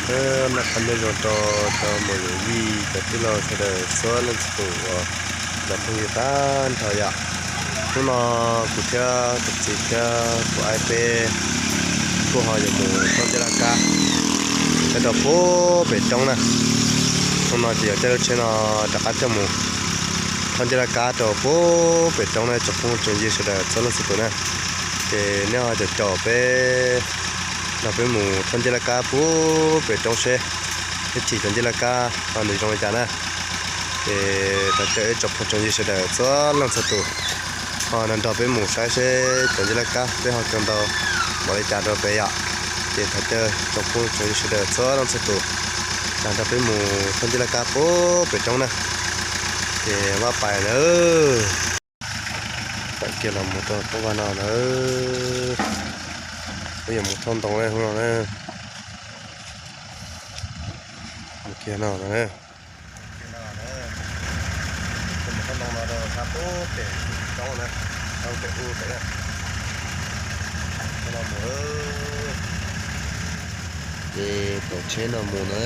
Noj qab nyob zoo rau cov muam yawm yij cov tij laug sawv daws txhua leej txhua tus uas cov phooj ywg tag nrho yom. Hnub no kuv thiab kuv txiv thiab kuv aib peb kuj ho yuav mus thoob nceb laj kab, peb rau pub pem roob na. Hnub no ces yuav caij lub tsheb no rov qab coj mus thoob nceb laj kab rau pub pem roob na tsoom phooj tsoom ywg sawv daws txhua leej txhua tus na. Ces nej ho caum caum peb nrog peb mus thoob nceb laj kab pub pem roob seb ib chim cov nceb laj kab ho nws zoo li cas na. Ces thov caw ib tsoom phooj tsoom ywg sawv daws txhua leej txhua tus ho nrog nrog peb mus saib seb cov nceb laj kab peb ho kawg ntau npaum li cas rau pem yom. Ces thov caw tsoom phooj tsoom ywg sawv daws txhua leej txhua tus nrog nrog peb mus thoob nceb laj kab pub pem roob na. Ces maj pais lawm. Tawm kiag los mus rau pab vaj no lawm. Peb yuav mus thauj ntoo hnub no na. Mus kiag no na. Mus thauj ntoo no rau sab pub pem roob na, rau pem u pem na. Ces tawm tsheb no mus na,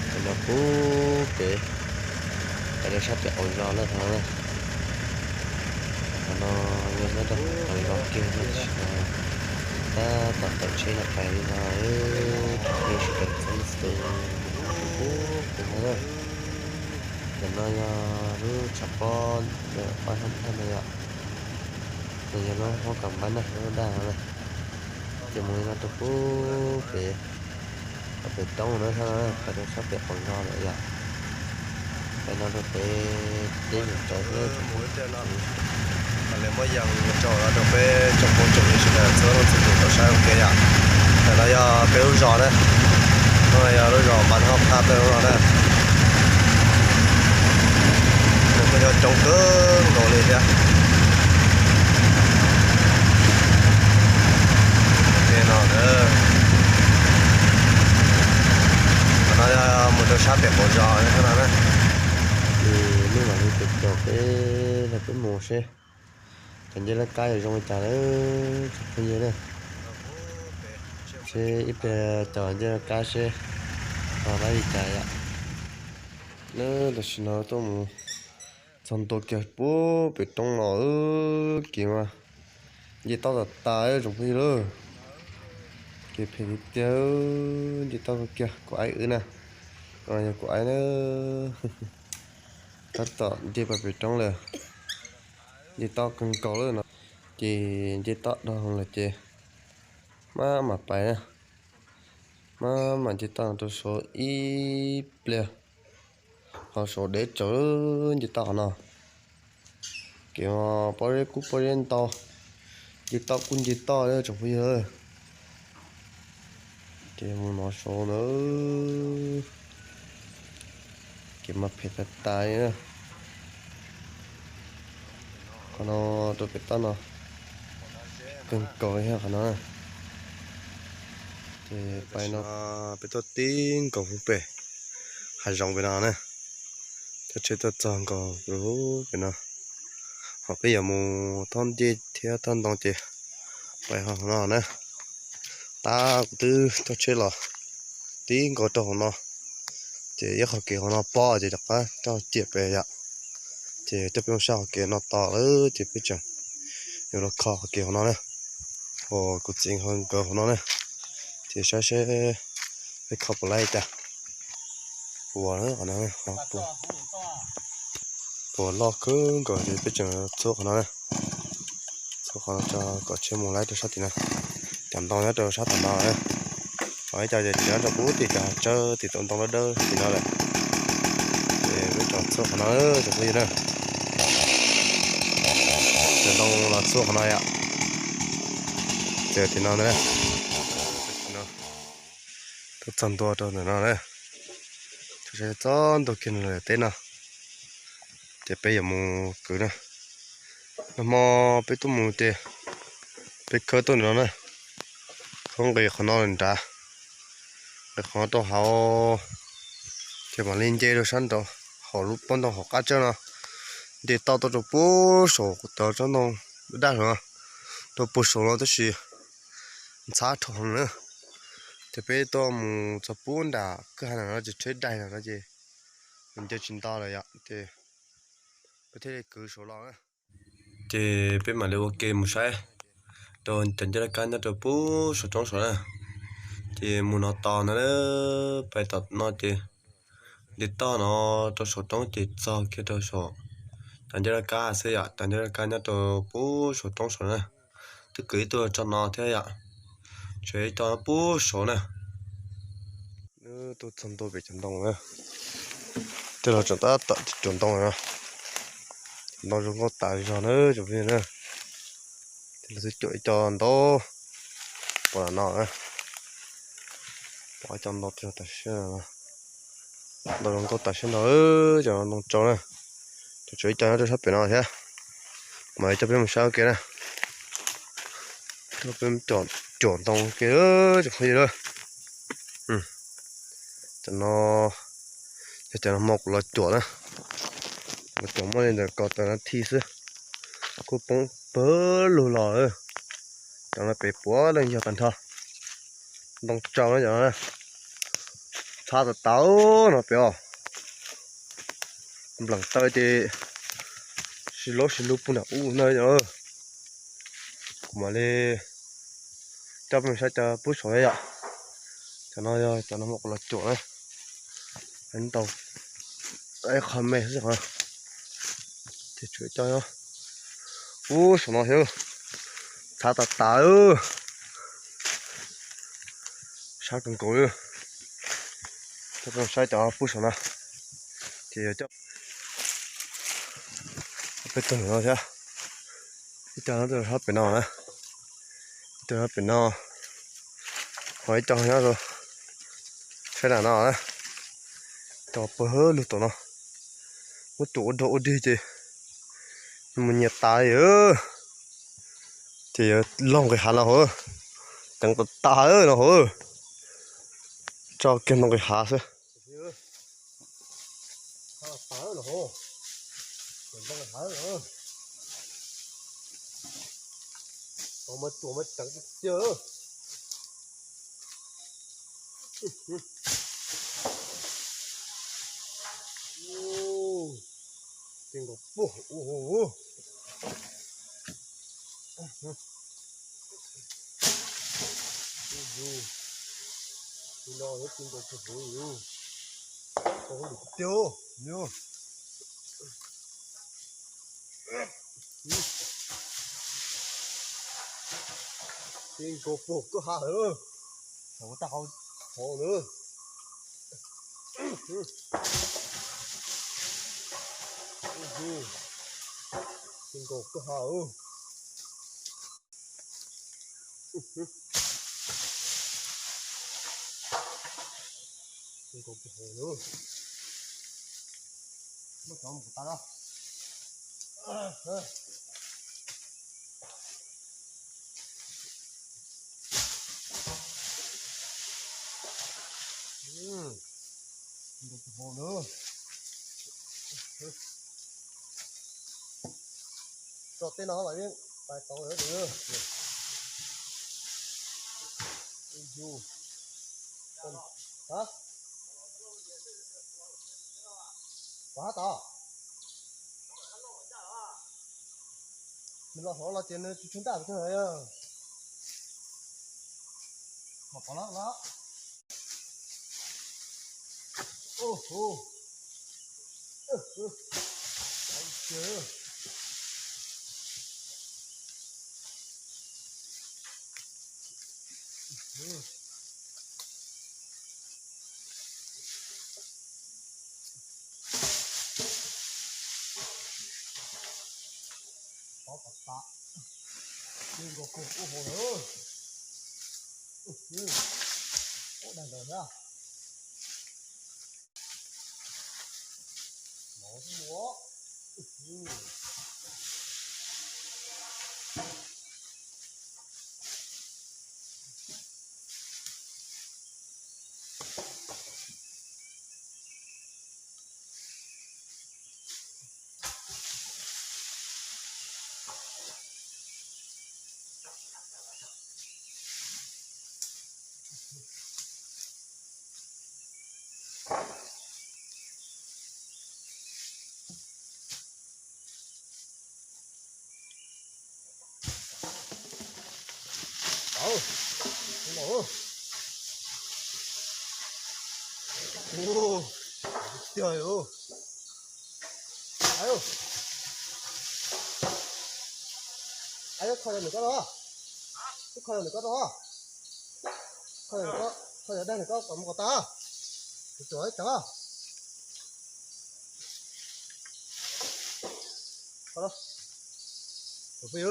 tawm no pub pem, pais rau sab pem qaum zos lawm no. Qhov no yog nyob rau qaum zos kiag no, tab tom tawm tsheb no pais li no, tsoom phooj ywg sawv daws txhua leej txhua tus, pub pem no na. Ntawm no yog lub tshav pob, ob hab thaj no yom, no yog lub hoob kas npab na, lub daj no na. Ces mus li no rau pub pem, pem roob no, pais rau sab pem qaum zos lawm yom. Pais no rau pem teb mus tsaws thiab. Muab yees rau rau peb tsoom phooj tsoom ywg sawv daws txhua leej txhua tus tau saib ua ke yom. Ntawm no yog peb lub zos na, no yog lub zos mas ho qab peb lub no na. Mus kuj yog coob kawg nkaus li thiab. No, qhov no mus rau sab pem qaum zos no na. Ces nej mam li caum caum peb los peb mus seb cov nceb laj kab yuav zoo li cas lawm tsoom phooj ywg na. Seb ib pliag cov nceb laj kab seb ho laib li cas yom. Lawm tam sim no tuaj mus txog ntua kiag pub pem roob no, kev mas nce toj tas tas tsoom phooj ywg lauj. Kev phem tiag tiag, nce toj kiag kuv aib wb na. Yog kuv aib na, tab tom nce pas pem roob lawm. Nce toj kawg nkaus lawm no, ces nce toj dhau lawm ces maj mam pais na. Maj mam nce toj rau saud ib pliag, ho saud deb tsawv, nce toj qhov no. Kev pob zeb kub pob zeb ntau, nce toj kuj nce toj tsoom phooj ywg. Ces mus no saud na, kev mas phem tas tas li na. Qhov no rau pem toj no kawg nkaus li qhov no. Ces pais no peb tuaj tib nkaus pem hav zoov pem no na. Cov tsheb tuaj txog nkaus pem no, ho peb yuav mus thoob nceb thiab thoob ntoo ces pais hauv no na. Tab kuv twb coj tsheb los tib nkaus rau hauv no, ces ib qhov kev hauv no pob ces rov qab coj ciam pem yom. Ces coj peb mus sab qhov kev no tos lawm ces peb tseem yuav los kho qhov kev hauv no na. Uas kuv txiv nkawd hauv no na, ces saib seb peb kho puas laib cas. Puas, puas loj kawg nkaus ces peb tseem txhub qhov no na. Txhub qhov no tso kom tsheb mus laib rau sab tim no. Cov ntoo nyob rau sab tom no, ho ib co ces tseem nyob rau pub tim cov tsawb tim tus ntoo dawb dawb tim no lawm. Ces peb tseem txhub qhov no, cov phooj ywg na. Cov ntoo los txhub qhov no yom. Ces tim no ntag na. Tuaj txog ntua rau ntawm no na. Txog ntua kiag lawm teb no, ces peb yuav mus kwv na. Nag hmo peb tuaj mus ces peb khawb tuaj ntawm no na, khawb nqis qhov no nrad, nqis qhov no rau hauv, ces mam li nce rau sab nraud hauv lub pob ntoo hauv qab tsawb no, nce toj tuaj rau puag saum cov tsob ntoo daj no, rau puag saum no tab sis ntxhab dhau heev na. Ces peb tuaj mus txog pub nram kwj ha no ces tsheb daig no ces nws ncaws tsis nto lawm yom, ces peb thiaj li kwv saud los na. Ces peb mam li ua ke mus saib rau cov ncauj daj kab nyob rau pub saum roob saud na. Ces mus no tos no, pais tom no ces nti toj no rau saum roob ces txog kiag rau saum cov ncauj daj kab xwb yom, cov ncauj daj kab nyob rau pub saum roob saud na. Twb kwv ib tug tso no thiab yom, tshuav ib co pub saud na. Twb tuaj txog ntua pem cov ntoo na, tej los tseem tab tom cuam ntoo no, ntoo zoo nkauj tas zog na cov phooj ywg na. Tej los twb cuam ib co ntau pom no na, pom ib co ntau tas siab, ntau zoo nkauj tas siab ntag, cov ntoo tsau na. Ces tshuav ib co nyob rau sab pem no thiab, mam li coj peb mus saib ua ke na. Coj peb mus cuam ntoo ua ke tsoom phooj ywg na. Cov no yog cov no hmo kuv los cuam na, los cuam muaj li ntawm kaum tawm nas this xwb, kuj poob pawg lug los. Cov no pem puav leej yog tag nrho, ntoo tsau na cov no. Txhav tas tas no pem os. Npleem taw ces sib laub sib lub puag nram ub na yom. Kuv mam li coj peb mus saib cov pub saud thiab yom. Cov no yog cov no hmo kuv los cuam na, ntau ib qho me xwb. Ces tshuav cov pub saum no thiab, txhav tas tas, sab kawg nkaus li. Coj peb mus saib cov pub saum no, ces yog coj peb tug no thiab. Ib co nyob rau sab pem no na, ib co nyob pem no, ho ib co nyob rau sab nram no na. Cov pawg lug tom no, muab cuam ua dog ua dig ces mus nyias tas li. Ces yuav laug nqis hav no hauv, ceev tas tas no hauv, tso kiag ntoo nqis hav xwb. Ces nkaus puag ua hauv. Tus no yog tus nkaus puag hauv, nkaus hauv lwm tiag li. Ces nkaus puag kwj ha lawm, tau tag hauv lawm. Ces nkaus kwj ha lawm. Nkaus puag hauv lawm. Muab cov mus kuv tas no. Nkaus puag hauv lawm. Tso tej no mam li pais tau lawm. Yus, hab, pov hab tod. Nws los hauv los ces nws tsis tshuav ntaj pes tsawg na. Kom pov lawm los. Ub hu. Pov tas tas. Ces nkaus puag ub hauv lawm. Ub, daig ntawd thiab. Mov xwb ua. Tiag, ai, kho nws koj no, kho nws koj no, kho dag nws koj kom mus kom tag, tsuam tsuam cov. Tus pib,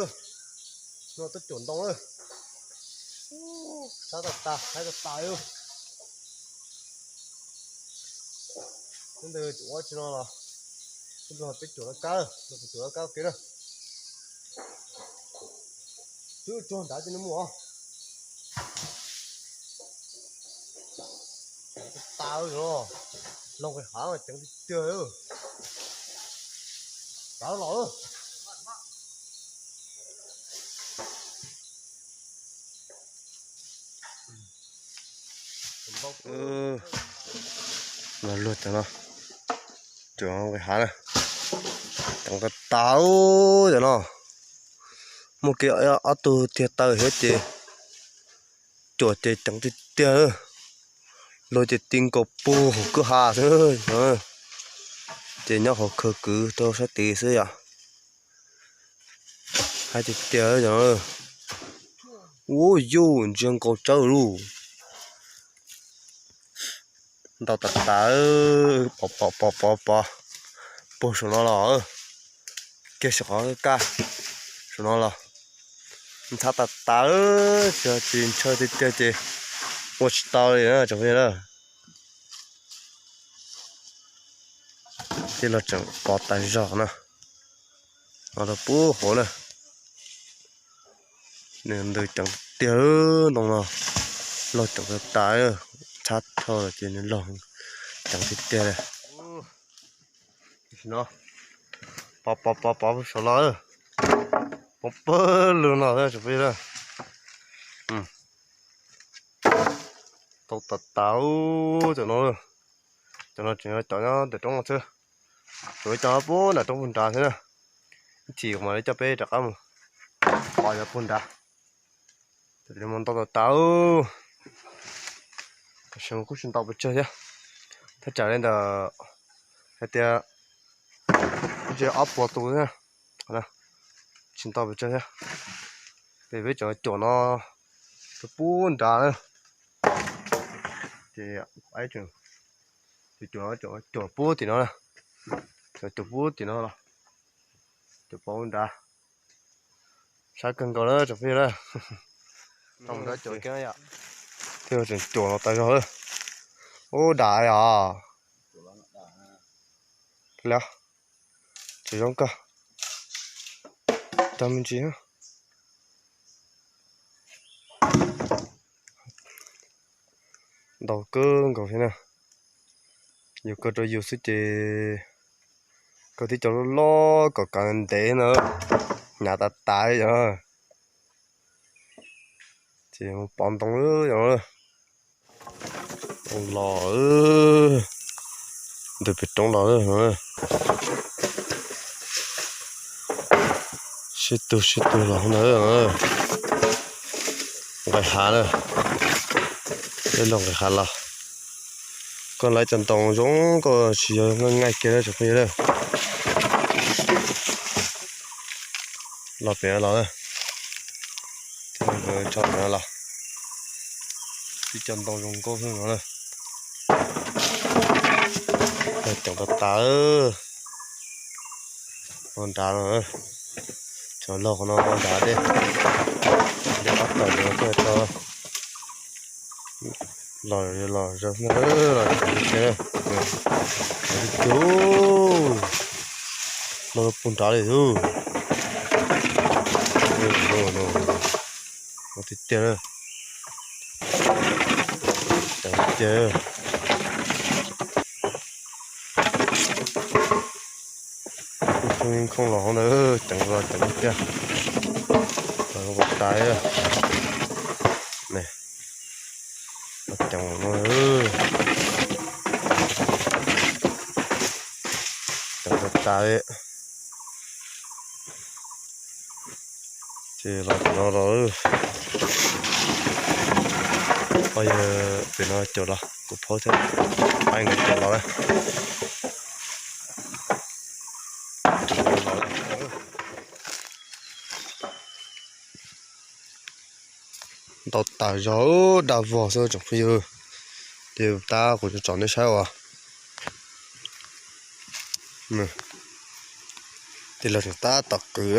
no twb cuam ntoo lawm. Sab tas tas, haib tas tas li. Lub ntawd tsuas ua tsis no los, lub ntawd peb cuam laj kab, no kuv cuam laj kab kev na. Twb tsuag nrad ces nws mus os. Tas no, loo nqis hav ceev tiag tiag. Tav los. Luag cov no, cuam nqis hav na, ceev tas tas cov no. Muaj kiag ob tug tiag taw thiab ces cuam ces ceev tiag tiag. Luag ces ti nkaus puag hauv kwj ha xwb. Ces nyob hauv khaws kwv rau sab tid xwb yom. Haib tiag tiag cov no. Ua yuj ntsia nkaus tsawv lauj. Ntau tas tas, pov pov pov pov pov, puag saum no los, kiag saum qhov kaj saum no los. Ntxhab tas tas, tsis tsis ntshaw tiag tiag ces ua tsis tau li na tsoom phooj ywg na. Tij laug tseem pov tas zog na, no rau puag hauv na. Nws ntws ceev tiag, ntoo no laug ceev tas tas, txhab dhau los ces nws laug ceev tiag tiag li. No, pov pov pov pov saum los, pov pawg lug no tsoom phooj ywg. Tau tas tas cov no. Cov no tseem yog cov nyob ntawm roob no xwb. Tsuas ib co puag nram roob puag nrad xwb na. Ib chim kuv mam li coj peb rov qab mus pom cov puag nrad. Mus ntau tas tas, tam sim no kuj tsis ntau pes tsawg thiab. Thaj tsam li ntawm hais tias kuj tsis ob puas tus thiab, tsis ntau pes tsawg thiab. Ces peb cov cuam no rau puag nrad na. Ces ib, ces cuam, cuam puag tim no na, cuam puag tim no los, cuam puag nrad. Sab kawg nkaus lawm tsoom phooj ywg na. Thiaj tseem cuam no tas zog lawm. Ub, dam os. Tsis zoo kawg. Tag me ntsis. Ntau kawg nkaus thiab na. Yus kaw rau yus xwb ces kaw tib co loj loj kom kaw ntev na, hnyav tas tas li os. Ces mus pov ntoo lawm os. Ntoo los, ntws pem roob los. Sib tug sib tug los ntawd. Nqis hav na, peb los nqis hav los. Koj lawv cov ntoo zoo nkauj tsis yog nqaij kiag lawm tsoom phooj ywg lawm. Los pem los, tso pem los. Tib co ntoo zoo nkauj xwb no na. Ceev tas tas. Ua nrad no, cov laug qhov no ua nrad dej, dej qab tawm no tuaj tso. Los los zog los tsev tiag, los puag nrad li xwb. Los tiag tiag, tiag. Kuj tsoo yeej khooj los hauv ntawd, ceev los ceev tiag. Los ua tas ne, ceev no, ceev tas tas li. Ces los no los, Os, yog pem no caum los kuv phaub thiab, pab nkawd caum los na. Ntau tas zog, daj vog xwb tsoom phooj ywg. Ces tab kuv tsom nej saib uas tij laug tseem tab tom kwv.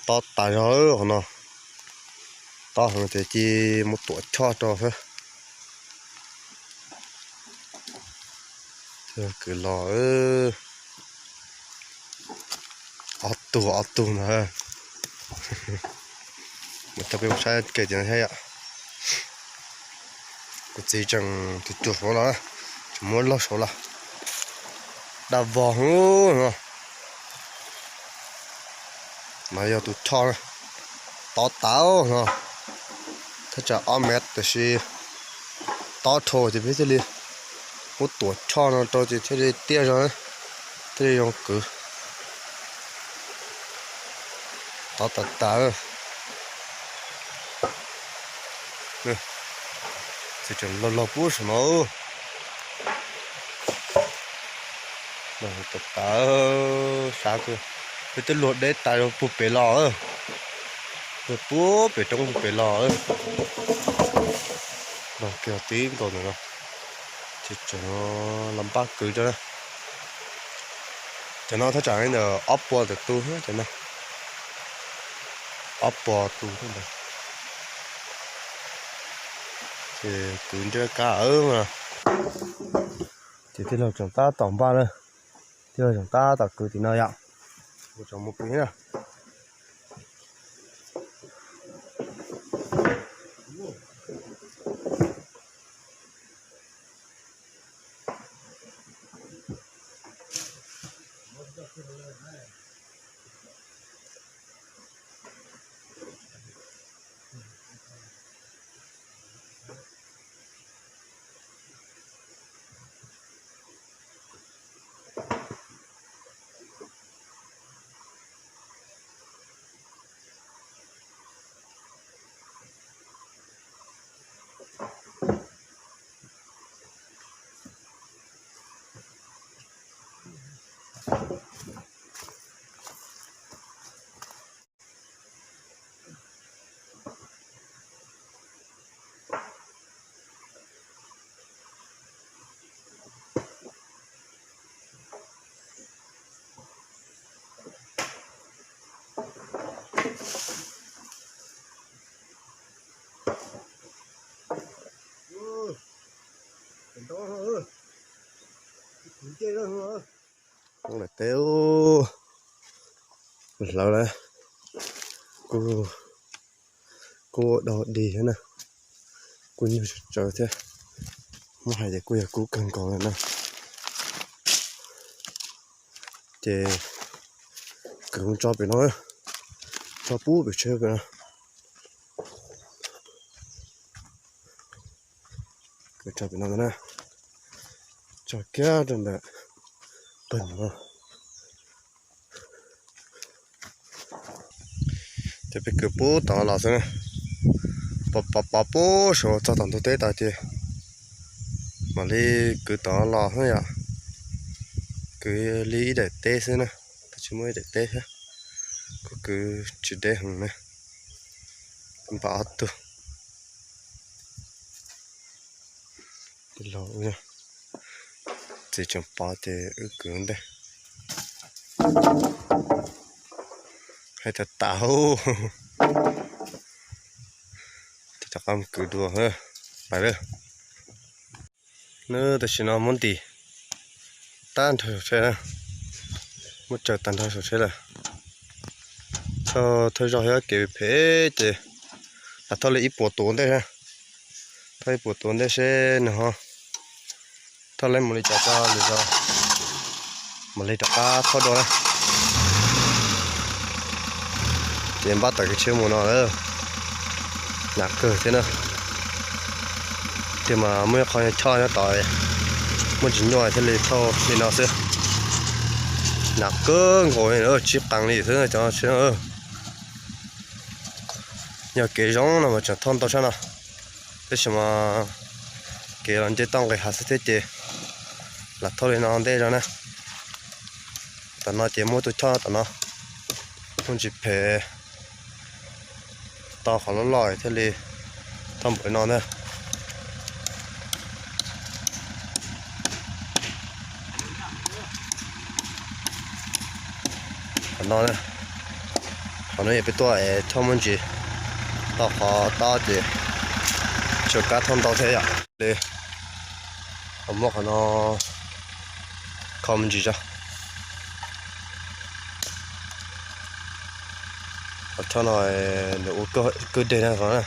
Tob tas zog qhov no, tob heev ces cia muab tuam choj rau xwb. Kwv los ob tug ob tug ntag. Mus tau peb mus saib kiag tim no thiab yom. Kuv txiv tseem tus cuag saud los, tseem muab laug saud los. Daj vog no. Mas yog tus choj na, tob tas no, thaj tsam ob mev tiam sis tob dhau ces peb thiaj li muab tuam choj no rau ces thiaj li tiaj zog, thiaj li zoo kwv. Tob tas tas. Txiv tseem laug laug pub saum no. Laug tas tas, sab kawg. Peb twb luag deb tas rau puag pem los, luag puag pem roob puag pem los. Laug kiag tib nkaus ntawm no, ces tseem los npaj kwv rau na. Cov no thaj tsam li ntawm ob puas tawm tus thiab cov no, ob puas tus thiab ntawd. Ces kwv ntseb kab awb mas. Ces tij laug tseem tab tom npaj na, tij laug tseem tab tom kwv tim no yom. Kuv tseem mus kwv thiab. Lawm teb hlawv lawm, kuj, kuj ua dog dig thiab na, kuj nyuag tsawv tsawv thiab. Muab hais tias kuj yog kub kawg nkaus lawm na. Ces kwv mus tso pem no, tso pub pem tsheb pem no. Kwv tso pem no na, tso kiag rau ntawm pawg no. Ces peb kwv pub tom los xwb na, pov pov pub saud txog tom ntug teb tas ces mam li kwv tom los xwb yom. Kwv li ib daim teb xwb na, tab tsis muaj ib daim teb thiab, kuj kwv tsis deb heev na, npaj ob tug. Txiv tseem pov ces wb kwv ntej. Hais tas tas, ces rov qab mus kwv dua, pais lawm. Nws tam sim no muab ntim tag nrho saum tsheb, muab tsaws tag nrho saum tsheb lawm. Thawj, thawj zaug thiab kev phem ces lam thauj li ib puas tus ua ntej, thauj ib puas tus ua ntej seb nws ho thauj li mus li cas tso lwm zaus mam li rov qab thauj dua na. Ces npaj tawm kev tshiab mus no lawm, hnyav kawg thiab na. Tiag mas muaj ib qho choj nyob tod, muaj tsis nyuaj thiaj li thauj li no xwb. Hnyav kawg nkaus, tsib qees li xwb cov tsheb no. Yog kev zoo no mas tseem thauj ntau tshaj no, tab sis mas kev los nce toj nqis hav xwb thiab ces lam thauj li no ntej zog na. Tom no ces muab tus choj tom no, muaj ntsis phem, tau qhov loj loj thiaj li thauj npaum li no ntag. Qhov no, qhov no yog peb tuaj es thauj muaj ntsis, tau qhov tob ces tshuav kab thauj ntau thiab yom. Li, muab qhov no kho me ntsis tso. Qhov choj no nws ua kwj deg na,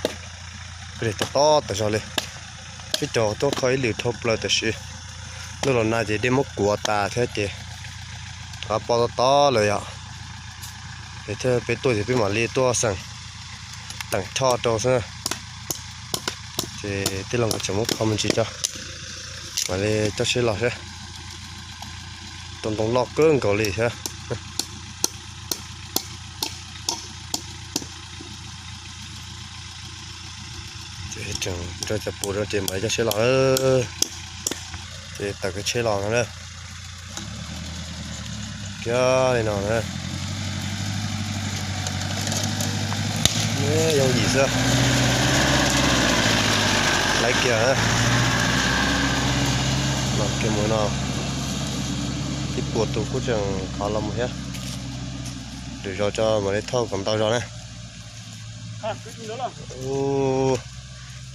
kwj deg tob tob tas zog li. Twb cog tuaj kho ib lwm dhau plaws tab sis ntuj los nag ces dej muab kuav tas thiab ces qab pob tob tob lawm yom. Ces thiaj peb tuaj ces peb mam li tuaj xeem teem choj rau xwb. Ces tij laug nkawd tseem muab kho me ntsis tso, mam li coj tsheb los thiab. Tus ntoo loj kawg nkaus li thiab. Ces tseem nrog cov pus rau ces mam li coj tsheb los. Ces tawm kiag tsheb los no na. Kiag li no na. Yooj yim xwb. Laiv kiag na. Los kiag mus no. Ib puas tus kuj tseem thov los mus thiab. Lwm zaus tso mam li thauj kom ntau zog na. Ub,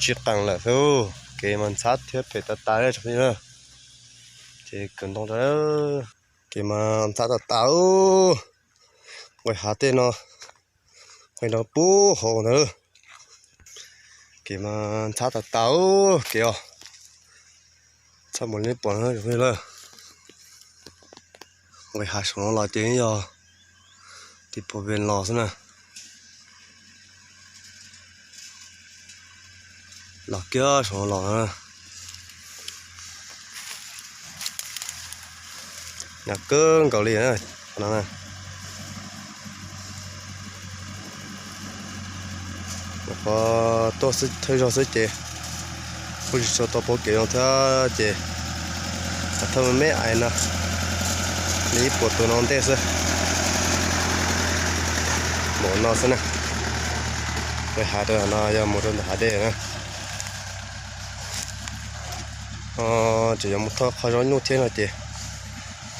tsis qees lawm xwb. Kev mas ntxhab thiab phem tas tas li tsoom phooj ywg na. Ces kwv ntoo rau. Kev mas ntxhab tas tas. Nqaij hav tej no, nqaij no puag hauv ntawd. Kev mas ntxhab tas tas kev os. Txhob mus li pom na tsoom phooj ywg na. Nqaij hav saum no los ces yog tim puag pem los xwb na. Los kiag saum no los na. Hnyav kawg nkaus li na. Nyuam qhuav tuaj thawj zaug xwb ces kuj tsis tshua tau paub kev zoo thiab ces thawj me me ais no li ib puas tus no ntej xwb. Npaum no xwb na. Nqaij hav rau no yog mus rau ntawm hav dej na. Ces yuav mus thauj qhov zaub nyuj thiab no ces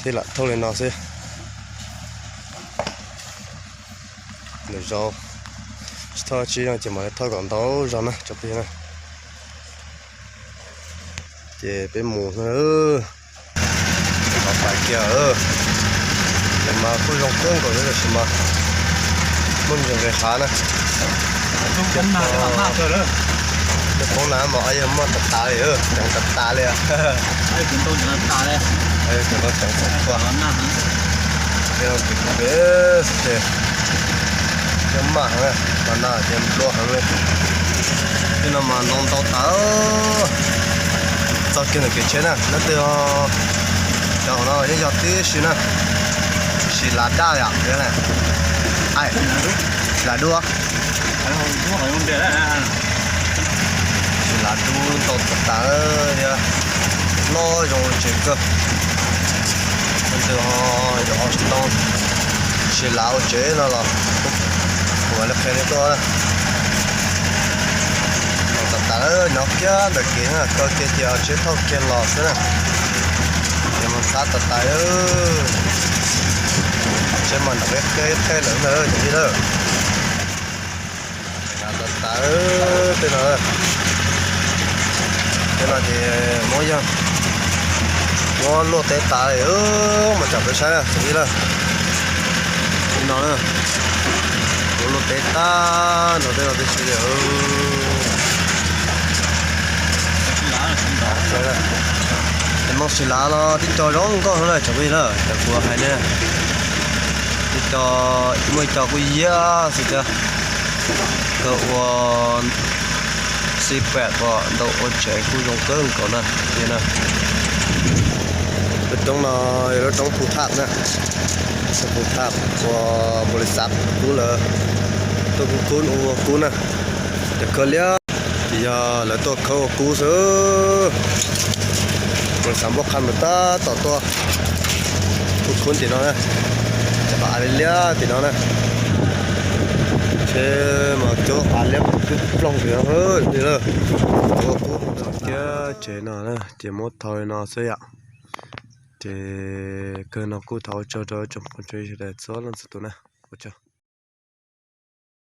thiaj lam thauj li no xwb. Lwm zaus tsis thauj tsi no ces mam li thauj kom ntau zog na tsoom phooj ywg na. Ces peb mus no. Qhov pais kiag, ces mas kuj zoo kawg nkaus li tab sis mas muaj ntsis nqis hav na. Tej poob na mas yog muaj tas tas li, ceev tas tas li. Ceev tas tas li. Tej no ces kuj pem xwb ces cov maj heev, los nag ces nplua heev li. Tej no mas ntoo ntau tas. Txog kiag ntawm kev tsheb na, leej twg, cov hauv no yeej yog tib si na. Sis lav daj yom, sis lav dub. Sis lav dub ntau tas tas thiab, noj zoo tsev kawg. Leej twg yuav ua tsis tau, sis lav ua tsev no los kuv mam li qhia nej tuaj na. Ntau tas tas, nyob kiag ntawm kev na, kawg kiag ces tsheb thauj kiag los xwb na. Ces mas ntxhab tas tas, tsheb mas nram qeb qeb lawm ntag cov phooj ywg. Ntxhab tas tas tej no. Tej no ces muab yog, muab luaj teb tas li, mas tsam peb saib na cov phooj ywg. Tej no na, muab luaj teb tas no, tej no tib si li. Ces no sis lav no tib co zoo nkauj no na cov phooj ywg na, cov kuv hais ne, tib co, muaj ib co kuj yiag xwb thiab. Kawg ua xib pam kom ntau ua tsev kuj zoo kawg nkaus na. Lub roob no yog lub roob Phu Thaj na, Phu Thaj uas npaum li xav kub lawm, tuaj kub kub ua kub na. Ces khawb liab, ces yog lawv tuaj khawb ua kub xwb. Xav npauj qha mas tab tom tuaj khub khub tim no na, cov qav liab liab tim no na. Ces mas cov qav liab kub ploog tim no li lawm. Ua kub kiag tsev no na, ces muab thau li no xwb yom. Ces kawg no kuj thov ua tsaug rau tsoom phooj ywg sawv daws txhua leej txhua tus na, ua tsaug.